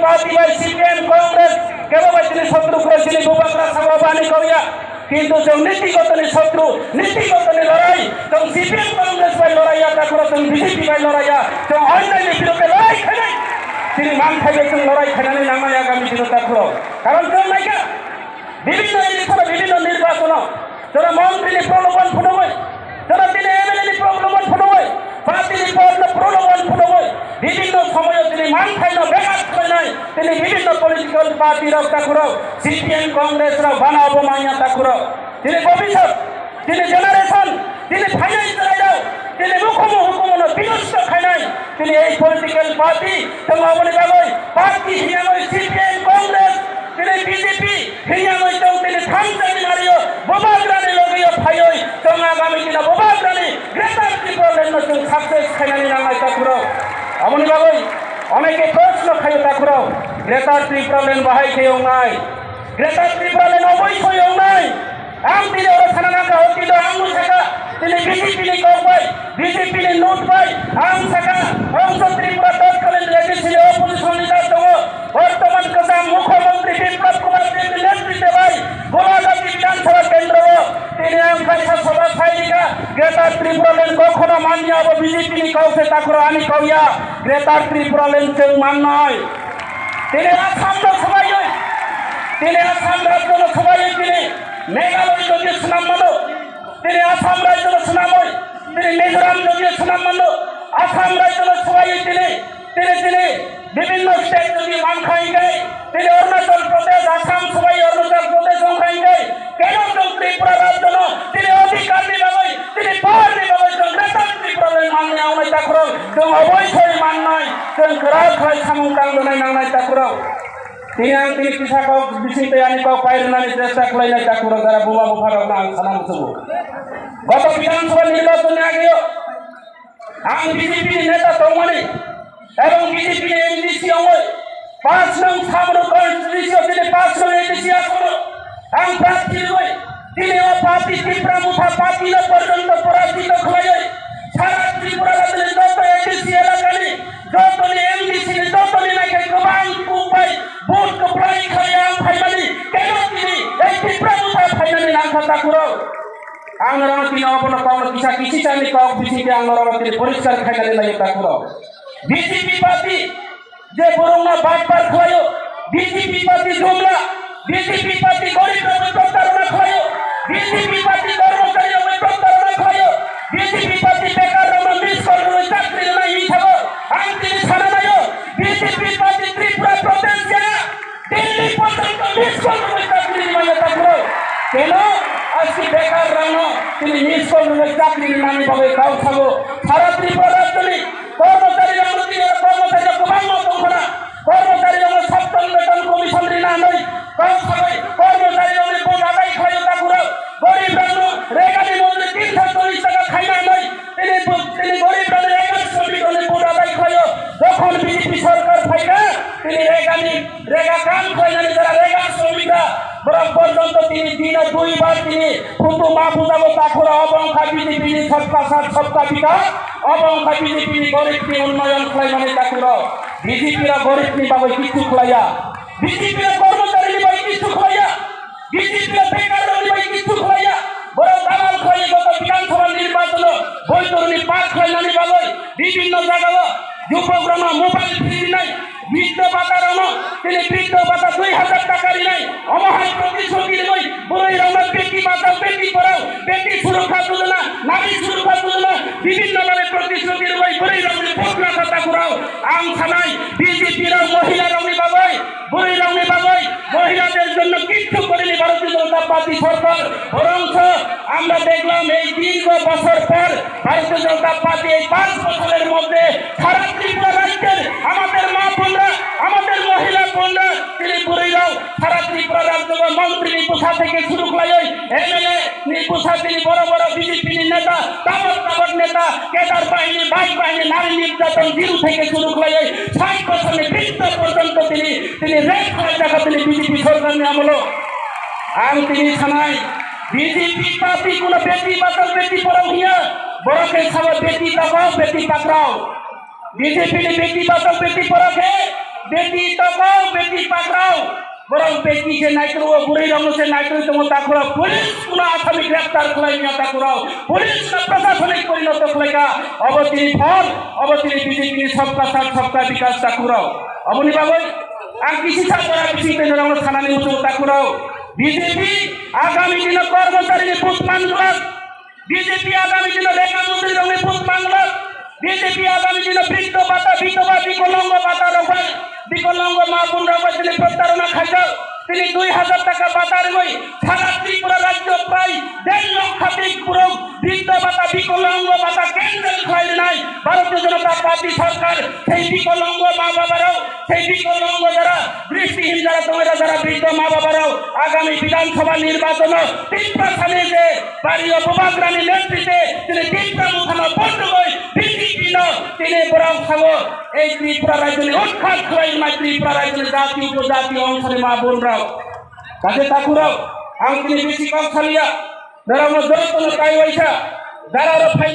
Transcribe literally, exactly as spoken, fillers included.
Party bai C P M Congress kebo bai chini sotru khwlai chini bubagra sabo bani kauya. Kintu chwng nitigotoni sotru, nitigotoni lorai, chwng C P M Congress bai lorai ya, takhoro chwng B J P bai lorai ya, chwng onyaini biruddhe lorai khainai. Chini manthai bai chwng lorai khainani nangnai agami dino takhoro. Karon chwng naikha, bibhinno election-o, bibhinno nirbachono, chwra montri ni proloban phunugwi, chwra tini M L A ni proloban phunugwi, party ni pod no proloban phunugwi, bibhinno somoyo tini manthaino behat khlainai, tini bibhinno political party rok takhurok, C P M Congress rok bana obo manya takhurok. Tini bobisot, tini generation, tini phainai chwrairok, tini mukhumu hukumono binosto khainai, tini ei political party, tongma oboni bagwi party hinangwi C P M Congress, tini B J P, Hingyangwi chwng tini thangjani nario, bubagrani logio phaiwi, chwng agami dino bubagrani Greater Tipraland no chwng success khainani nangnai takhurok. Aboni bagwi oneke proshno khaio takhurok, Greater Tipraland bahai khe wngnai? Greater Tipraland oboi soi wngnai? Ang tini oro sana nangkha, o tini ang sakha, tini B J P ni kok bai, B J P ni note bai, ang sakha, Bongso Tripura totkalin legacy opposition leader tongo. Bortoman kwcham Mukhyamantri Biplab Kumar Deb ni netritwe bai Golagati Bidhan Sabha Kendro o tini ang kaisa sabha sai rikha, Greater Tipraland gokhona manya abo B J P ni kok se takhuro ani kok ya, Greater Tipraland chwng mannai. Tini Assam no swbaiwi, tini Assam rajyo no swbaiwi tini Meghalaya jodi swnam mano, tini Assam rajyo no swnamwi, tini Mizoram jodi swnam mano, Assam rajyo no swbaiwi tini Tini, tini bibhinno state jodi mankha hingkhe, tini Arunachal Pradesh, Assam swbai Arunachal Pradesh wngkha hingkhe, keno chwng Tripura rajyono tini adhikarni bagwi, tini powerni bagwi chwng Greater Tipraland manni wngnai takhurok, chwng oboisoi mannai, chwng kwrak khlai samung tangjaknai nangnai takhurok. Tini ang tini kisa kok bising tei ani kok pai rwnani chesta khlainai takhurok jara buma bupharokno ang sana muchungo. Goto Bidhan Sabha nirbachonni ageo Ang B J P ni neta tongmani, ebong B J P ni M D C ongoi, pass nung samano constituency o tini pass nung M D C asono ang prarthi rwoi, tini o party Tipra Motha party no porjonto porajito khlaioi, sara Tripura rajyoni joto A D C elakani, jotoni M D C ni jotoni naikhe kwbang kuk bai vote kwplai khlai ang phaimani, kebo tini ei Tipra Motha phainani nangkha takhurok. Ang norokno tini obono kokno kisa kisi chani kok bisingtwi ang norokno tini poriskar khainani naiyo takhurok. B J P party je borokno batbar khlaio, B J P party jumla, B J P party gorib rokno protarona khlaio, B J P party kormochari rokno protarona khlaio, B J P party bekar rokno miss call rwui chakri rwnai hinwi thango. Ang tini sana naio, B J P party Tripura Pradesh jaya Delhi porjonto miss call rwui chakri rwmani takhurok. Keno aski bekar rokno tini miss call rwui chakri rwnani bagwi kok sabo. Sara Tripura rajyoni kormochari rokno tini kormochari rok kwbangma tongkhona. Kormochari rokno Saptam Beton Commission rina hinwi kok sabai kormochari rokni vote adai khlaio takhurok. Gorib rokno regani modre tin sho chollish taka khaina hinwi tini bo-, tini gorib rokni rega shramik rokni vote adai khlaio. Jokhon B J P sorkar phaikha, tini regani rega kam khlainani jora rega shramik rok borok porjonto tini dino dui bar tini photo ma bujabo takhura obo wngkha B J P ni sabka sath sabka bikas, obo wngkha B J P ni gorib ni unnoyon khlaimani takhura. B J P rok gorib ni bagwi kichu khlaiya, B J P rok kormochari ni bagwi kichu khlaiya. B J P o bekarrokni bai kichu khlaiya. Borok dalal khlaiwi gota Bidhan Sabha nirbachano boitorni pass khlainani bagwi bibhinno jagao jubokrokno mobile free rinai, briddo bata rokno tini briddo bata dui hajar taka rinai. Omo hai protishruti rwui bwrwi rokno beti bachao, beti porhao, beti surokha yojana, nari surokha yojana, bibhinno bhabe protishruti rwui bwrwi rokni phokna kha takhurao. Ang sanai B J P rok mohila rokni bagwi Bwrwi rokni bagwi, mohilader jonno kichu korini Bharatiya Janata Party sorkar. Borongso আমরা দেখলাম এই দীর্ঘ বছর পর ভারতীয় জনতা পার্টি এই পাঁচ বছরের মধ্যে সারা ত্রিপুরা রাজ্যের আমাদের মা বোনরা, আমাদের মহিলা বোনরা, তিনি বুড়িরাও সারা ত্রিপুরা রাজ্য মন্ত্রী পোশাক থেকে শুরু করে এমএলএ নিপুসা tini boro boro B J P ni neta, tabok tabok neta, kedar bahini, bhai bahini, nari nirjaton, jiru theke shuru khlaiwi sait bochorni briddo porjonto tini, tini rape khlai jakha tini B J P sorkarni amolo. Ang tini sanai, B J P party kuno beti bachao beti porhao hiya, borok khe sabo beti tapao beti pakrao. B J P ni beti bachao beti porhao khe Beti tokok, beti pakrao. Borok beti se naitrwo, bwrwi rokno se naitrwi tongo takhurao. Police kuno asami greptar khlai manya takhurao. Police no prosasonik porinoto khlaika. Obo tini phon, obo tini B J P ni sabka sath sabka bikas takhurao. Oboni bagwi ang kisi sa pora bising tei norokno sanani muchungo takhurao. B J P agami dino kormochari ni put manglak. B J P agami dino lekha montri rokni put manglak. B J P agami dino briddo bata, bidhoba, bikolongo bata rok bai, bikolongo ma bon rok bai tini protarona khaijak. Tini dui hajar taka bata rwui sara Tripura rajyo prai der lokhatik borok briddo bata, bikolongo bata cancel khlai rwnai Bharatiya Janata Party sarkar. Sei bikolongo ma baba rok, sei bikolongo jara dristihin jara tongwi rok, jara briddo ma baba rok agami Bidhan Sabha nirbachon o Tiprasani je Bari o Bubagrani netrite tini Tipra Mothano bondugoi B J P no tini borok sao ei Tripura rajyoni utkhat khlai mai Tripura rajyoni jati upojati ongsani ma bon rok. Kaje takhurok ang tini bisi kok salia, norokno jotono kaiwaisa dara rok phai